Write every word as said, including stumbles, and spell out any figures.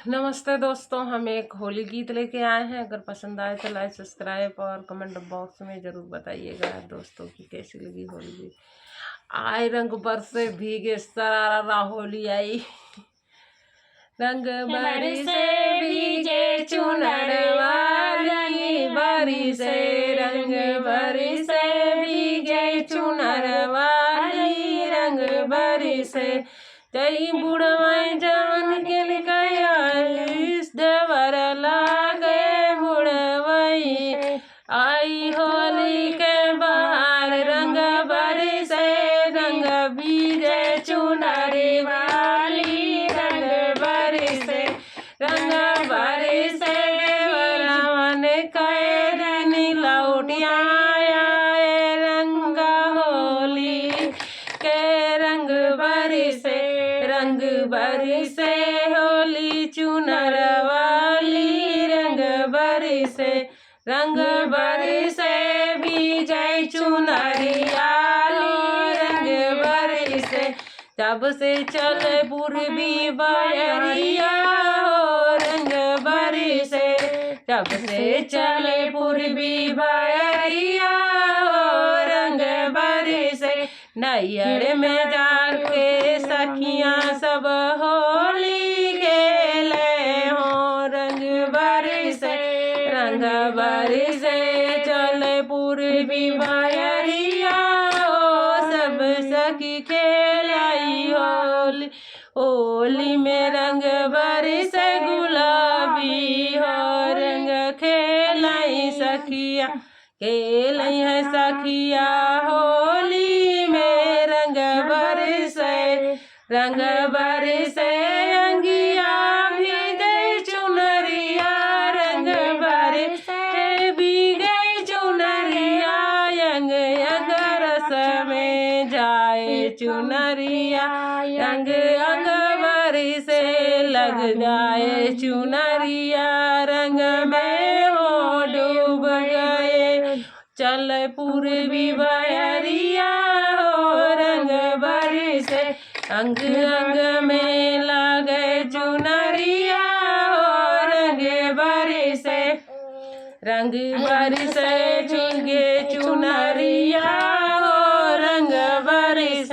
नमस्ते दोस्तों, हम एक होली गीत लेके आए हैं। अगर पसंद आए तो लाइक, सब्सक्राइब और कमेंट बॉक्स में ज़रूर बताइएगा दोस्तों कि कैसी लगी होली गीत। आए रंग बरसे भीगे सरारा, होली आई। रंग बरसे भीगे चुनर वाली, बरसे रंग बरसे भीगे चुनर वाली, रंग बरसे। जई बुढ़वई जवन के निकयालिस, देवर लागे बुढ़वई। आई होली के बहार, रंग बरसे रंग भीगे चुनरी वाली, रंग बरसे रंग बरसे। देवरवन कहे धनी लौटिया आए, रंग होली के रंग बरसे, रंग बरसे होली चुनर वाली, रंग बरसे रंग बरसे भीगे चुनरिया, रंग बरसे। जब से चले पूर्वी बयरिया हो, रंग बरसे। जब से चले पूर्वी बयरिया हो, रंग बरसे। नैहर में जाके सखियाँ सब होली खेले हो, रंग बरसे, रंग बरसे। चले पूर्वी बयरिया हो, सब सखी खेलाई होली। होली में रंग बरसे गुलाबी हो, रंग खेलाई सखिया। खेलई है सखिया होली में, रंग बरसे, रंग बरसे। अंगिया भीगे चुनरिया, रंग बरसे भीगे चुनरिया। अंग अंग रस में जाए चुनरिया, अंग अंग बरसे लग जाए चुनरिया। रंग में हो डूब गए चले पूर्वी बयरिया हो, रंग बरसे अंग अंग में लागे चुनरिया हो, रंग बरसे, रंग बरसे चुनगे चुनरिया हो, रंग